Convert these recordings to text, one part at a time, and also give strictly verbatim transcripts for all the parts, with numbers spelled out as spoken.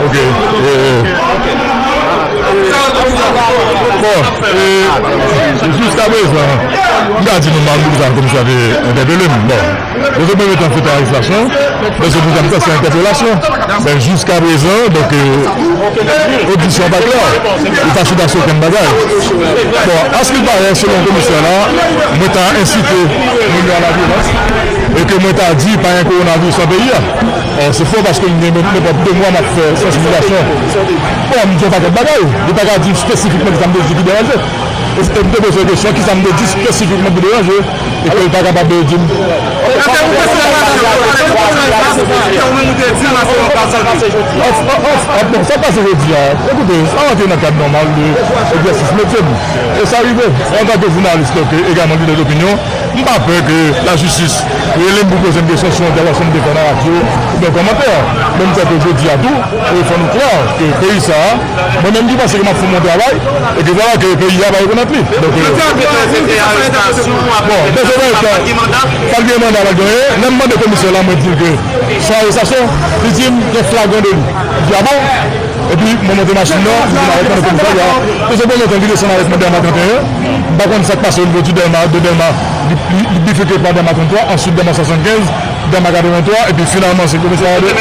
Ok. Bon, jiskaprezan, m ka di nou, m pa konn poukisa komisè te entèpele m. Bon, nan yon premye tan, se te arestasyon, nan yon dezyèm tan, se entèpelasyon. Men jiskaprezan, donk, odisyon pa klè. Li pa chita sou okenn bagay. Bon, aske l parèt, selon komisè la, mwen ta ensite moun yo a lavyolans e ke mwen ta di pa gen kowonaviris nan peyi a. Or, se fo, paske m gen nenpòt de mwa m ap fè sansibilizasyon. Bon, m di yon pakèt bagay. Li pa ka di espesifikman kisa m te di ki deranje. E m te poze l kesyon, kisa m te di espesifikman ki deranje, e ke l pa kapab di m. Bon, sa k pase jodi a, ekoute, sa rantre nan kad nòmal de egzèsis metye m. E sa rive, antanke jounalis, donk, egalman lidè dopinyon, m pa pè ke lajistis rele m pou poze m kesyon sou yon entèvansyon m te fè nan radyo oubyen yon kòmantè. Men m kwè ke jodi a tou, e fò nou klè ke peyi sa a, mwen menm ki panse ke m ap fè yon bon travay, e ke vwala ke peyi a pa rekonèt li. Donk, bon, men se vre, pa t gen manda, pa t gen anyen. Lè m mande komisè la, mwen di l ke se yon arestasyon, li di m gen flagran deli. M di, a bon? Epi mwen monte machin nan, m vin avèk mwen nan komisarya. Dezyèm tan, li desann avèk mwen Dèlma trannteyen. M pa konn sa k pase onivo di Dèlma, de Dèlma, li, li, li bifike pa Dèlma tranntwa, answit Dèlma swasannkenz, Dèlma katrevenntwa, epi finalman se komisarya de, e,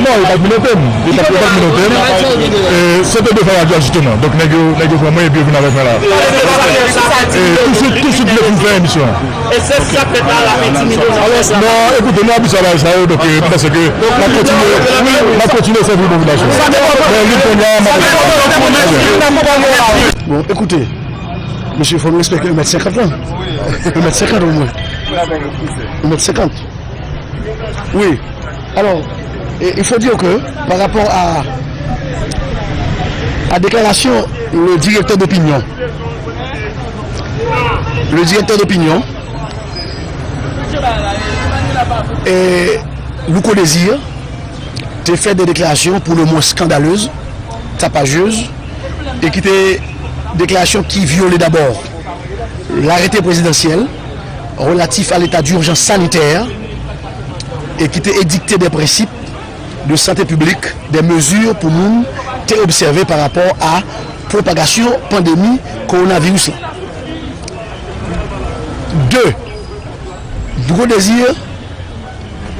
non, yo pa t menote m. Yo pa t, yo pa t menote m. E, se te devan radyo a, jisteman. Donk, nèg yo, nèg yo pran mwen epi yo vin avèk mwen la. E, touswit, touswit, lè pou m fè emisyon an. E se sa k fèt la, l ap entimide w nan près la. Non, ekoute, nou abitye a bagay sa yo, donk, e, m panse ke n ap kontinye, n ap kontinye sèvi popilasyon. Men lit kounye a, m ap Bon, écoutez, monsieur, il faut respecter un mètre cinquante lan. Un mètre cinquante au moins. Un mètre cinquante. Oui. Alors, et il faut dire que par rapport à, à déclaration, le directeur d'opinion, le directeur d'opinion, et Louko Désir, te fè de deklarasyon pou le mwen skandalez, tapajez, e ki te deklarasyon ki vyole dabò larete prezidansyèl relatif a leta dijans sanitè e ki te edikte de prensip de sante piblik, de mezi pou moun te obsève pa rapò a pwopagasyon pandemi kowonaviris la. De, Louko Désir,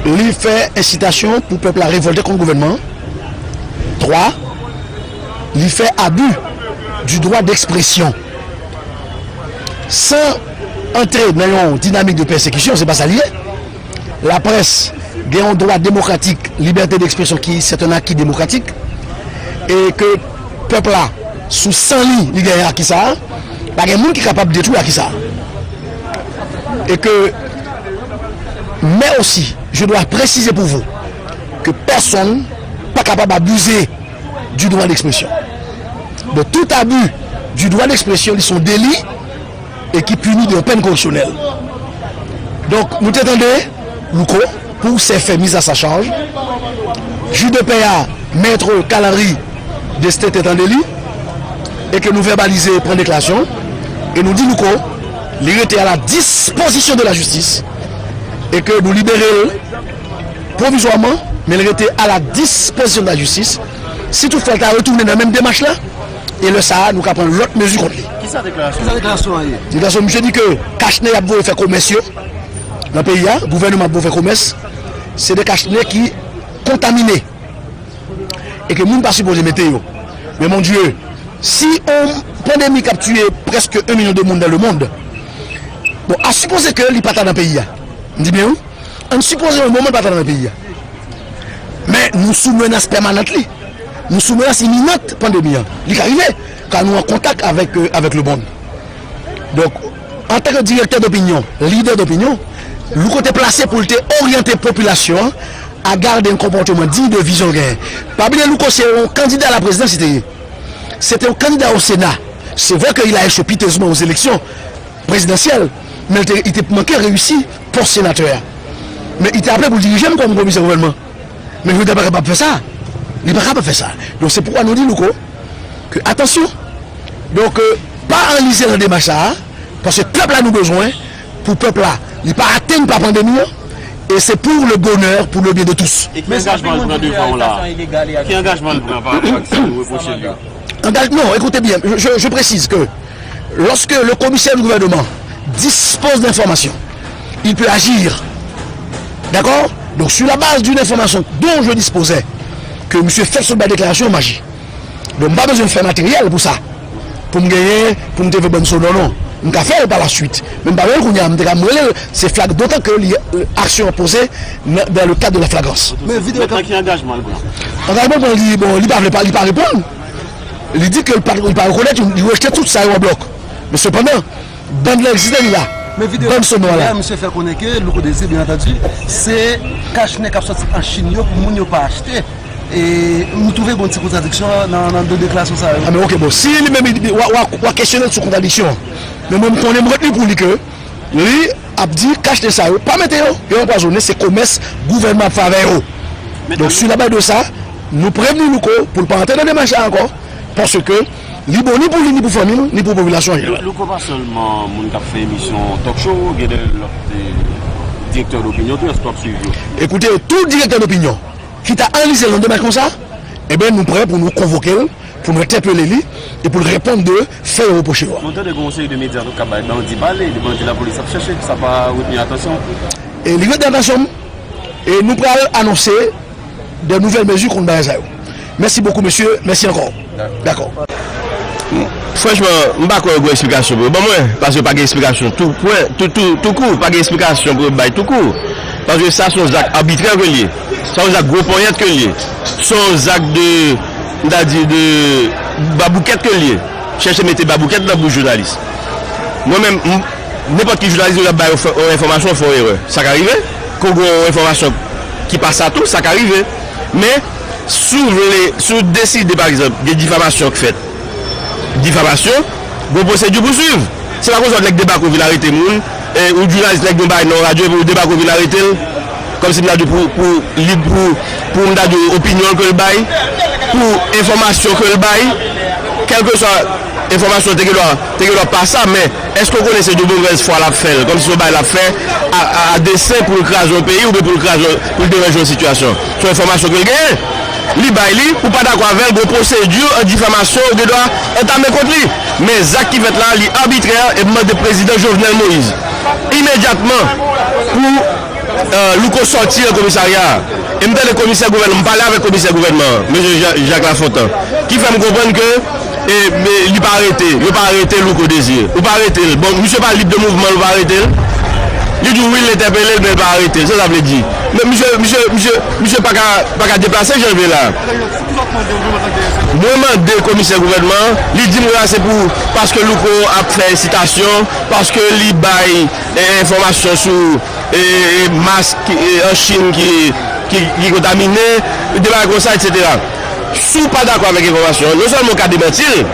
li fè ensitasyon pou pèp la revòlte kont gouvènman an. Twa, li fè abi di dwa dekspresyon. San antre nan yon dinamik de pèsekisyon, se pa sa li ye. Laprès gen yon dwa demokratik, libète dekspresyon ki se yon aki demokratik, e ke pèp la, sou san li, li genyen aki sa a, pa gen moun ki kapab detwi aki sa a. Et que, mais aussi, je dois préciser pour vous que personne pa kapab abize du droit d'expression. Donc, tout abus du droit d'expression, li se yon deli e ki pini de yon pèn koreksyonèl. Donk, nou te tande Louko pou se fè miz a sa chaj. Jij de pè a, Mèt Carl Henry Destin te tande li, e ke nou vèbalize pran deklarasyon, e nou di Louko, li rete a la dispozisyon de la jistis, e ke nou libere l pwovizwaman, men l rete a la dispozisyon de la jistis. Si toutfwa l ta retounen nan menm demach la, e lè sa a, nou ka pran lòt mezi kont li. Kisa deklarasyon? Kisa deklarasyon an ye? Deklarasyon misye di ke kachnen y ap voye fè komès yo nan peyi a, gouvènman ap voye fè komès, se de kachnen ki kontamine e ke moun pa sipoze mete yo. Men mon Dye, si yon pandemi k ap tiye prèske yon milyon de moun dans le monde, bon, a sipoze ke li pa ta nan peyi a. M di byen wi. Ann sipoze yon moman l pa ta nan peyi a. Men nou sou menas pèmanant li. Nou sou menas iminant pandemi an. Li ka rive, ka nou an kontak avèk, euh, avèk le monde. Donk, antanke direktè dopinyon, lidè dopinyon, Louko te plase pou l te oryante popilasyon an à garder un comportement digne de vizyon l genyen. Pa bliye Louko se yon kandida a la présidence li te ye. Se te yon kandida au Sénat. C'est vrai que il a échoué piteusement aux élections présidentielles, men li te, li te manke reyisi pòs senatè a. Men li te aple pou l dirije m kòm komisè gouvènman. Men jodi a pa kapab fè sa. Li pa kapab fè sa. Donk se poukwa nou di Louko ke atansyon. Donk, euh, pa anlize nan demach sa a, paske pèp la nou bezwen, pou pèp la, li pa atenn pa pandemi an, Et c'est pour le bonheur, pour le bien de tous. E ki angajman l pran devan w la? Ki angajman l pran pa rapò ak sa yo repwoche l yo? Engage- non, écoutez bien, je, je précise que lorsque le commissaire du gouvernement dispose d'informations, il peut agir. D'accord? Donc, sur la base d'une information dont je disposais, que monsieur fè sot bay deklarasyon, m aji. Donk, m pa bezwen fè materyèl pou sa. Pou m genyen, pou m te fè bann sonò, non. M ka fè l pa la suite. Men m pa wè l kounye a, m te ka m rele l, se flag dotan ke li, aksyon an poze nan, dans le cadre de la flagrance. Men videyo Mèt lan ki angajman l pran? Angajman l pran, li, bon, li pa vle pa, li pa reponn. Li di ke li pa, li pa rekonèt, li rejte tout sa yo an blòk. Men sepandan, band lan egziste, li la. Men videyo Band sonò a la. Misye fè konnen ke Louko Désir, byen antandi, se kach nen k ap sòti an Chin yo pou moun yo pa achte. E nou twouve gon ti kontradiksyon nan, nan de deklarasyon sa yo. A, men oke, bon, si li menm, li, li, w a, w a, w a kesyone l sou kontradiksyon an. Men mwen, m konnen, m retni pou li ke li ap di kach nen sa yo, pa mete yo, yo anpwazonnen, se komès gouvènman ap fè avè yo. Donk, si la base de sa, nou prevni Louko pou l pa antre nan demach sa ankò, paske li bon ni pou li, ni pou fanmi l, ni pou popilasyon an jeneral. Louko pa sèlman moun k ap fè emisyon talk show, gen de lòt, eh, direktè dopinyon tou, èske w ap swiv yo? Ekoute, tout direktè dopinyon ki ta anlize nan demach konsa, ebyen, nou prè pou nou konvoke l, pou nou entèpele li, e pou l reponn de fè yo repwoche yo a. Nou tande gen yon seri de medya tou k ap bay bandi pale, de bandi lapolis ap chèche, sa pa retni atansyon w? E li retni atansyon m, e nou pral anonse de nouvèl mezi kont bagay sa yo. Mèsi bokou, mesye. Mèsi ankò. Dakò. Franchman, m pa kwè yo gen esplikasyon pou yo ban mwen, paske pa gen esplikasyon tou pwen, tou, tou, tou kou, pa gen esplikasyon pou yo bay tou kou. Paske sa se yon zak abitrè ke l ye. Sa yon zak gwo ponyèt ke l ye. Se yon zak de, m ta di, de baboukèt ke l ye. Chèche mete baboukèt nan bouch jounalis. Mwen menm, m, nenpòt ki jounalis yo ap bay yon fè-, yon enfòmasyon, fè yon erè. Sa ka rive. Ke w gen yon enfòmasyon ki pa sa tou, sa ka rive. Men, si w vle, si w deside, pa egzanp, gen difamasyon k fèt, difamasyon, gen yon pwosedi pou swiv. Se pa konsa nèg debake w vin arete moun, e, ou jounalis nèg nou bay nan yon radyo, epi ou debake w vin arete l, kòmsi m ta di w pou, pou lib, pou, pou m ta di w opinyon ke l bay, pou enfòmasyon ke l bay, kèlkeswa enfòmasyon te gen dwa, te gen dwa pa sa, men èske w konnen se de movèz fwa l ap fè l, kòmsi se yon bagay l ap fè a, a, a desen pou l kraze yon peyi oubyen pou l kraze, pou l deranje yon sitiyasyon? Se yon enfòmasyon ke l genyen. Li bay li, ou pa dakò avè l, gen yon pwosedi an difamasyon ou gen dwa antame kont li. Men zak ki fèt la, li abitrè e m mande prezidan Jovenel Moïse imedyatman pou, eh, Louko sòti nan komisarya a. E m tande komisè gouvènman, m pale avèk komisè gouvènman an, mesye Ja-, Jacques Lafontant, ki fè m konprann ke, e, men li pa arete, yo pa arete Louko Désir. Ou pa arete l. Bon, misye pa lib de mouvman l, ou pa arete l. Li di w wi, l entèpele l, men l pa arete l. Sa sa vle di? Men misye, misye, misye, misye pa ka, pa ka deplase jan l vle la. Mwen mande komisè gouvènman an, li di m ke se pou, paske Louko ap fè ensitasyon, paske li bay, e, enfòmasyon sou, e, e, mas ki, e, an Chin ki, ki, ki kontamine, de bagay konsa, etsetera. Si w pa dakò avèk enfòmasyon an, non sèlman w ka demanti l,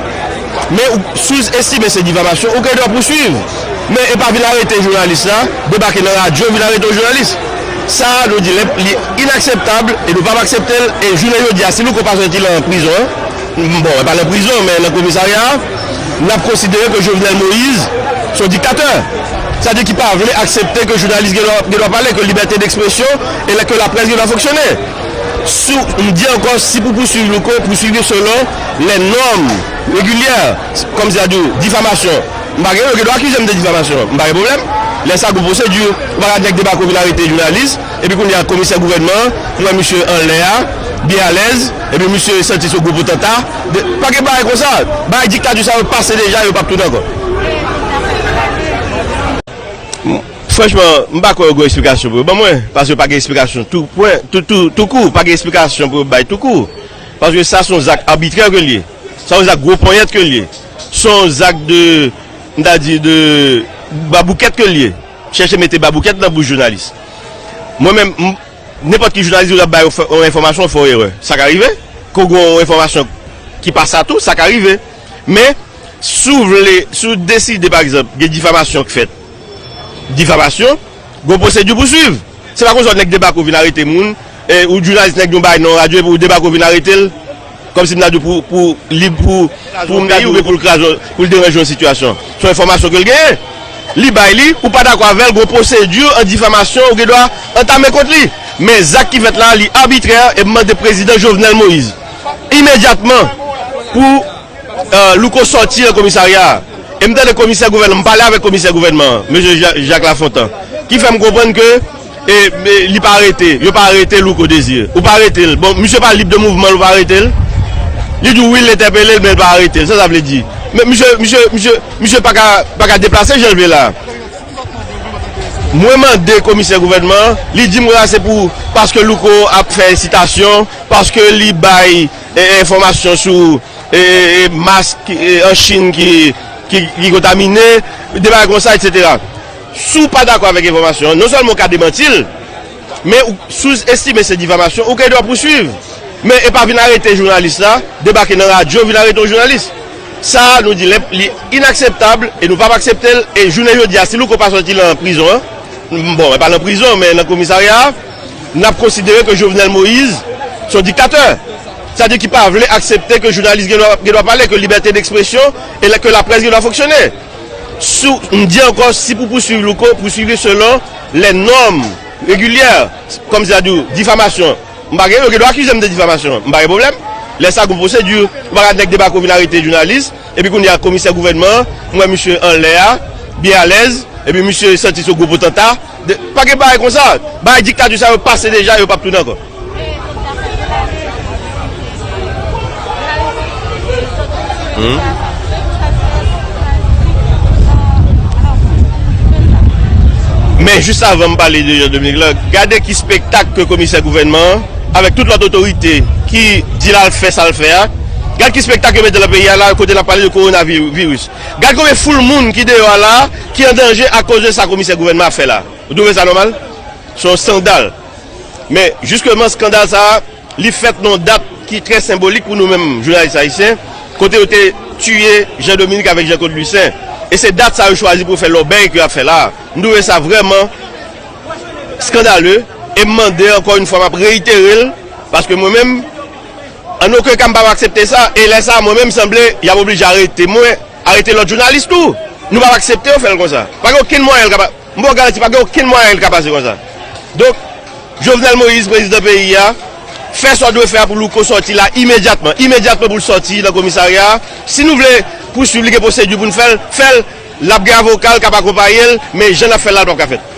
men ou, si w estime se difamasyon, ou gen dwa pouswiv. Men e pa vin arete jounalis la, debake nan radyo, vin arete yon jounalis. Sa, nou di, li, li inakseptab, e nou p ap aksepte l, e jounen jodi a, si Louko pa sòti nan prizon an, bon, e pa nan prizon, men nan komisarya a, n ap konsidere ke Jovenel Moïse se yon diktatè. Sa di ki pa vle aksepte ke jounalis gen dwa, gen dwa pale, ke libète dekspresyon e ke laprès gen dwa fonksyone. Si, m di ankò, si pou pouswiv Louko, pouswiv li selon les normes régulières, kòmsi a di w, difamasyon. M pa gen, yo gen dwa akize m de difamasyon. M pa gen pwoblèm. Lè sa, gon pwosedi. Ou pa ka di nèg debake w vin arete jounalis, epi kounye a komisè gouvènman an, ou wè misye anlè a, byen alèz, epi misye santi se gwo potanta. De, pa gen bagay konsa. Bagay diktati sa yo pase deja, yo p ap tounen ankò. Franchman, m pa kwè yo gen esplikasyon pou yo ban mwen, paske pa gen esplikasyon tou pwen, tou, tou, tou kou, pa gen esplikasyon pou yo bay tou kou. Paske sa se yon zak abitrè ke l ye. Sa yon zak gwo ponyèt ke l ye. Se yon zak de, m ta di, de baboukèt ke l ye. Chèche mete baboukèt nan bouch jounalis. Mwen menm, m, nenpòt ki jounalis yo ap bay yon fè-, yon enfòmasyon, fè yon erè. Sa ka rive. Ke w gen yon enfòmasyon ki pa sa tou, sa ka rive. Men, si w vle, si w deside, pa egzanp, gen difamasyon k fèt, difamasyon, gen yon pwosedi pou swiv. Se pa konsa nèg debake w vin arete moun, e, ou jounalis nèg nou bay nan yon radyo, epi ou debake w vin arete l, kòmsi m ta di w pou, pou lib, pou, pou m ta di w, oubyen pou l kraze, pou l deranje yon sitiyasyon. Se yon enfòmasyon ke l genyen. Li bay li, ou pa dakò avè l, gen yon pwosedi an difamasyon, ou gen dwa antame kont li. Men zak ki fèt la, li abitrè, e m mande prezidan Jovenel Moïse, imedyatman, pou, euh, Louko sòti nan komisarya a. E m tande komisè gouvènman, m pale avèk komisè gouvènman an, mesye Ja-, Jacques Lafontant, ki fè m konprann ke, e, e, li pa arete, yo pa arete Louko Désir. Ou pa arete l. Bon, misye pa lib de mouvman l, ou pa arete l. Li di w wi, l entèpele l, men l pa arete l. Sa sa vle di? Men misye, misye, misye, misye pa ka, pa ka deplase jan l vle la. Mwen mande komisè gouvènman an, li di m sa se pou, paske Louko ap fè ensitasyon, paske li bay, e, enfòmasyon sou, e, e, e, mask, e, an Chin ki, ki, ki kontamine, de bagay konsa, etsetera. Si w pa dakò avèk enfòmasyon an, non sèlman w ka demanti l, men ou, si w estime se difamasyon, ou gen dwa pouswiv. Men e pa vin arete jounalis la, debake nan radyo, vin arete yon jounalis. Sa a, nou di l, li inakseptab e nou p ap aksepte l. E jounen jodi a, si Louko pa sòti nan prizon an, bon, e pa nan prizon, men nan komisarya a, n ap konsidere ke Jovenel Moïse se yon diktatè. Sa di ki pa vle aksepte ke jounalis gen dwa, gen dwa pale, ke libète dekspresyon e ke laprès gen dwa fonksyone. Si, m di ankò, si pou pouswiv Louko, pouswiv li selon les normes régulières, kòmsi a di w, difamasyon. M pa gen, yo gen dwa akize m de difamasyon. M pa gen pwoblèm. Lè sa gon pwosedi, ou pa ka nèg debake ou vin arete jounalis, epi kounye a komisè gouvènman an, m wè misye anlè a, byen alèz, epi misye santi se gwo potanta. De, pa gen bagay konsa. Bagay diktati sa yo pase deja, yo p ap tounen ankò. Hmm. Men jis avan m pale de Jean Dominique la, gade ki spektak ke komisè gouvènman an, avèk tout lòt otorite ki di l al fè sa l fè a, gade ki spektak yo mete nan peyi a la, kote n ap pale de kowonaviris. Gade konbyen foul moun ki deyò a la, ki an danje akoz de sa komisè gouvènman ap fè la. Ou twouve sa nòmal? Se yon eskandal. Men, jisteman, eskandal sa a, li fèt nan yon dat ki trè senbolik pou nou menm, jounalis ayisyen, kote yo te tiye Jean Dominique avèk Jean Claude Lucin. E se dat sa yo chwazi pou yo fè lòbèy ke y ap fè la a. M twouve sa vrèman eskandale, e m mande, ankò yon fwa, m ap reyitere l, paske mwen menm, an okenn ka, m p ap aksepte sa, e lè sa a, mwen menm, sanble, y ap oblije arete mwen, arete lòt jounalis tou. Nou p ap aksepte yo fè l konsa. Pa gen okenn mwayen l ka pa-, m ba w garanti, pa gen okenn mwayen l ka pase konsa. Donk, Jovenel Moïse, prezidan peyi a, fè sa w dwe fè a pou Louko sòti la imedyatman. Imedyatman pou l sòti nan komisarya a. Si nou vle pouswiv li, gen pwosedi pou n fè l, fè l. L ap gen avoka l k ap akonpaye l, men jan n ap fè l la, l p ap ka fèt.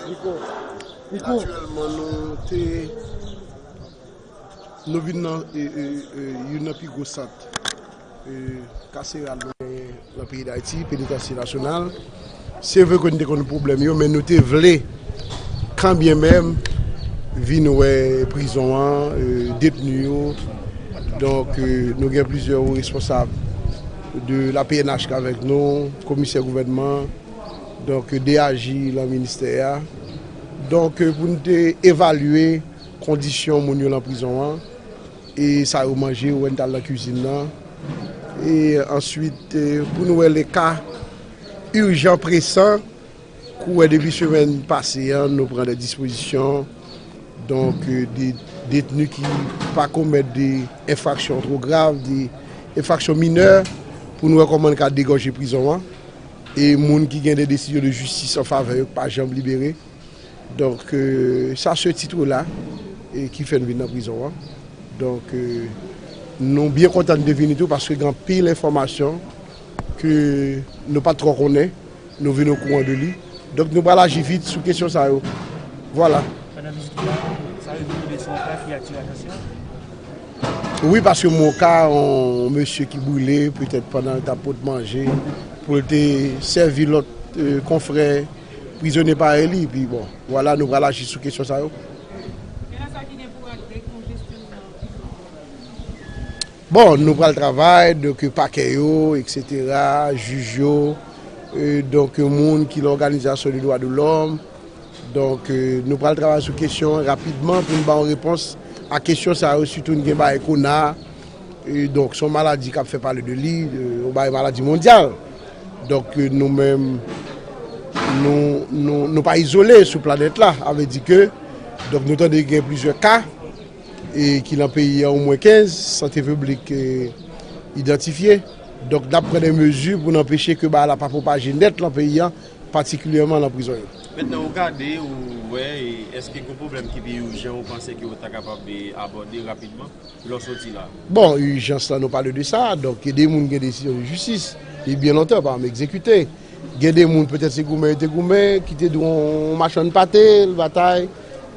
Miko. Miko. Aktyèlman, nou te, nou vin nan, e, e, e, youn nan pi gwo sant, e, kaseral nou gen nan peyi Dayiti, Penitansye Nasyonal. Se vre ke nou te konn pwoblèm yo, men nou te vle kanmenm vin wè prizon an, e, detni yo. Donk, e, nou gen plizyè wo responsab de la P N H k avèk nou, komisè gouvènman, donk, D A J lan ministè a. Donk, e, pou n te evalye kondisyon moun yo lan prizon an, e sa yo manje, ou wè n t al nan kizin nan. E answit, e, pou nou wè le ka ijan, presan, kou wè depi semèn pase an, nou pran de dispozisyon. Donk, e, de detni ki pa komèt de enfraksyon twò grav, de enfraksyon minè, pou nou wè kòman n ka degòje prizon an. E moun ki gen de desizyon de jistis an favè yo, pa janm libere. Donk, e, sa se tit la, e, ki fè n vin nan prizon an. Donk, e, nou byen kontan n te vini tou, paske gen anpil enfòmasyon ke nou pa t twò konnen, nou vin okouran de li. Donk, nou pral aji vit sou kesyon sa yo. Vwala. Pandan vizit ou la, sa yo vin tonbe sou yon ka ki atire atansyon? Wi, paske m wè yon ka, yon mesye ki brile, petèt pandan l t ap pot manje, pou l te sèvi lòt, e, konfrè prizonye parèy li, epi bon, vwala, nou pral aji sou kesyon sa yo. Gen nan sa ki gen pou règle konjesyon nan prizon an? Bon, nou pral travay, donk, pakè yo, etsetera, jij yo, e, donk, moun ki nan òganizasyon de dwa de lòm. Donk, e, nou pral travay sou kesyon an rapidman pou n ba yon repons a kesyon sa yo, sitou n gen bagay kona, e, donk, se yon maladi k ap fè pale de li, e, yon bagay maladi mondyal. Donk, e, nou menm, nou, nou, nou pa izole sou planèt la. Sa vle di ke Donk, nou tande gen plizyè ka e ki nan peyi a, omwen kenz, sante piblik e idantifye. Donk, n ap pran de mezi pou n anpeche ke bagay la pa pwopaje nèt nan peyi a, patikilyèman nan prizon yo. Mentnan, ou gade, ou wè, e èske gen pwoblèm ki pi ijan ou panse ke ou ta kapab e abòde rapidman lè w soti la? Bon, ijans lan, nou pale de sa. Donk, gen de moun gen desizyon de jistis, li byen lontan pa janm egzekite. Gen de moun, petèt se goumen yo te goumen, ki te dwe yon machann pate, l batay,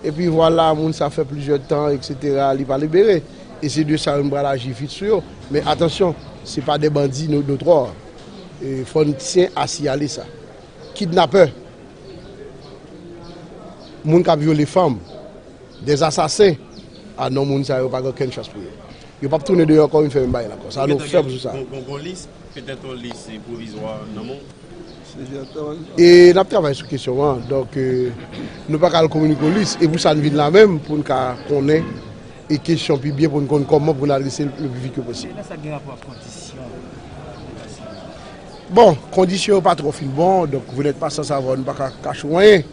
epi vwala, moun sa fè plizyè tan, etsetera, li pa libere. E se de sa yo nou pral aji vit sou yo. Men atansyon, se pa de bandi no-, notwa. E fò n tyen a siyale sa. Kidnapè, moun k ap vyole fanm, dèzasasen, a non, moun sa yo pa gen okenn chans pou yo. Yo p ap tounen deyò ankò vin fè menm bagay la ankò. Sa nou fèm sou sa. Gon, gon, gon lis, petèt yon lis pwovizwa nan men w. E n ap travay sou kesyon an. Donk, e, nou pa ka al kominike yon lis. E pou sa n vin la menm, pou n ka konnen e kesyon pi byen, pou n konn kòman pou n adrese l le pi vit ke posib. Lè sa gen rapò ak kondisyon. Bon, kondisyon yo pa twò fin bon, donk, vous n'êtes pas sans savoir, nou pa ka kache w anyen.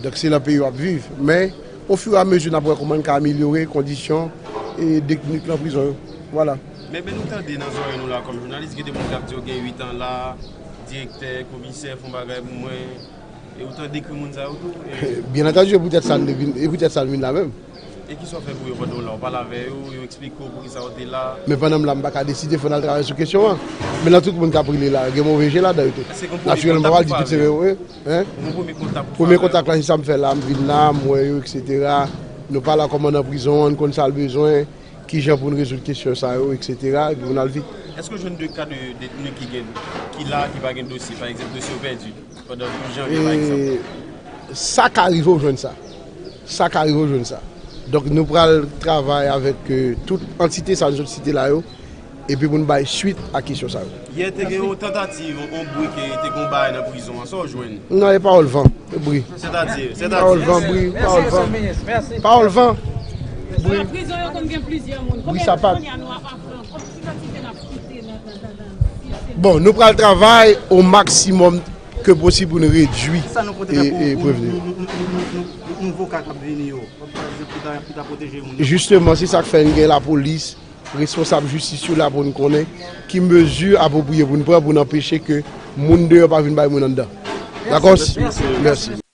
Donk, se nan peyi w ap viv. Men, ofiramezi, n ap wè kòman n ka amelyore kondisyon e detni k nan prizon yo. Vwala. Men, men nou tande nan zòrèy nou la, kòm jounalis, gen de moun k ap di yo gen uit an la, direktè, komisè, fè yon bagay pou mwen. E ou t ap dekri moun sa yo tou? E byen antandi, e poutèt sa n te vin, e poutèt sa n vin la menm. E kisa w fè pou yo pandan w la? Ou pale avè yo, yo eksplike w poukisa w te la? Men pandan m la, m pa ka deside, fò n al travay sou kesyon an. Men nan tout moun k ap rele la, gen move je ladan yo tou. Èske gen premye kontak ou fè avè yo? Natirèlman, m pa pral di tout se yo, hein? Gen premye kontak ou fè avè yo? Premye kontak la, se sa m fè la, m vin la, m wè yo, etsetera. Nou pale ak kòmandan prizon an, n konn sa l bezwen, kijan pou n rezoud kesyon sa yo, etsetera, epi pou n al vit. Èske w jwenn de ka de detni ki gen, ki la, ki pa gen dosye, pa egzanp, dosye yo pèdi? Pandan douz janvye, pa egzanp. E sa ka rive w jwenn sa. Sa ka rive w jwenn sa. Donk, nou pral travay avèk, e, tout antite sa nou sot site la yo, epi pou n bay swit a kesyon sa yo. Yè, te gen yon tantativ, yon, yon bri ke te gen yon bagay nan prizon an. Sa w jwenn? Non, e pawòl van, e bri. Sètadi, sètadi. Pawòl van, bri, pawòl van. Pawòl van, bri. Nan prizon yo konn gen plizyè moun. Bri sapat. Konbyen moun kounye a nou ap aprann? Konbyen kantite n ap kite nan, nan, nan, nan, si se Bon, nou pral travay o maksimòm ke posib pou n redui e, e prevni. Sa nou pote pou, pou nou, nou, nou, nou, nou, nou, nouvo ka k ap vini yo? Pa egzanp, ki ta, ki ta pwoteje moun yo. Jisteman, se sa k fè n gen lapolis, responsab jistis yo la pou n konnen ki mezi apwopriye pou n pran pou n anpeche ke moun deyò pa vin bay moun anndan. Dakò? Mèsi. Mèsi.